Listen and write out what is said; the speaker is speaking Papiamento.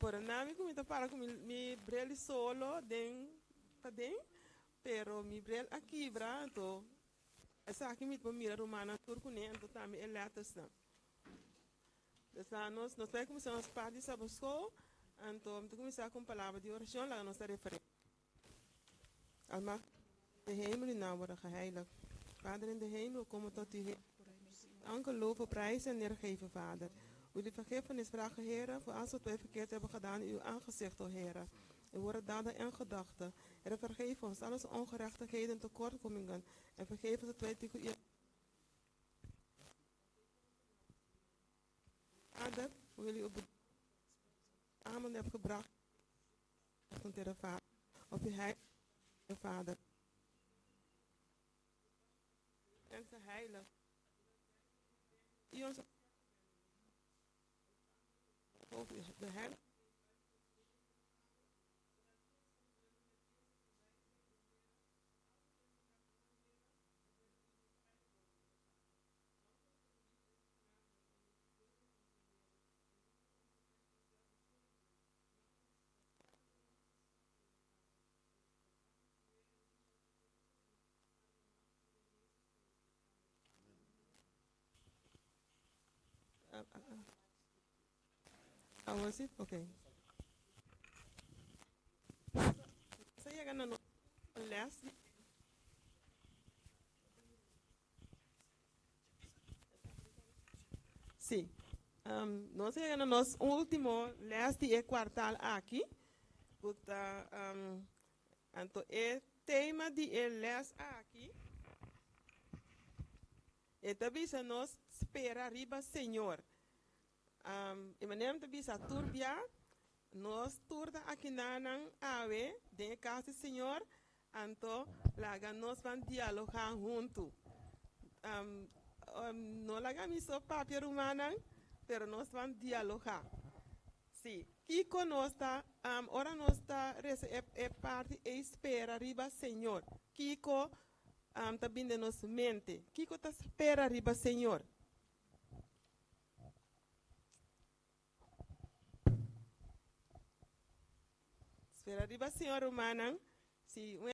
Por nami ku mi ta para ku mi bril di solo den paden, pero mi bril a kibra, anto esaki mi por mira rumannan tur kuné, anto tambe e lètersnan. Dus laga nos, nos bai kuminsá nos parti di Saboskou, anto mi ta kuminsá ku un palabra di orashon, laga nos ta referí. Almachtige de hemel, uw naam worden geheiligd. Vader in de hemel, we komen tot u, Heer. Dank u, loven, prijzen en neergeven, Vader. Jullie vergiffenis vragen, Heer, voor alles wat wij verkeerd hebben gedaan in uw aangezicht, o Heer. In woorden, daden en gedachten. Heer, vergeef ons al onze ongerechtigheden en tekortkomingen. En vergeef ons dat wij tegen u Vader, we willen u bedanken samen hebt gebracht, Vader, op uw heilige Vader. En geheiligd. U ons de heilige How was it? Okay. Sa yega na nos les. Sí. Nos a yega na nos último les di e kwartal aki, ku ta anto e tema di e les aki e ta bisa nos spera riba Señor. E manera mi ta bisa tur bia, nos tur ta akinanan awe den e kas di Señor, anto laga nos ban dialogá huntu. No laga mi so papia rumannan, pero nos ban dialogá. Sí, kiko nos ta, ora nos ta resa e parti ei spera riba Señor, kiko ta bin den nos mente? Kiko ta spera riba Señor? Spera riba Señor, rumannan. Si un.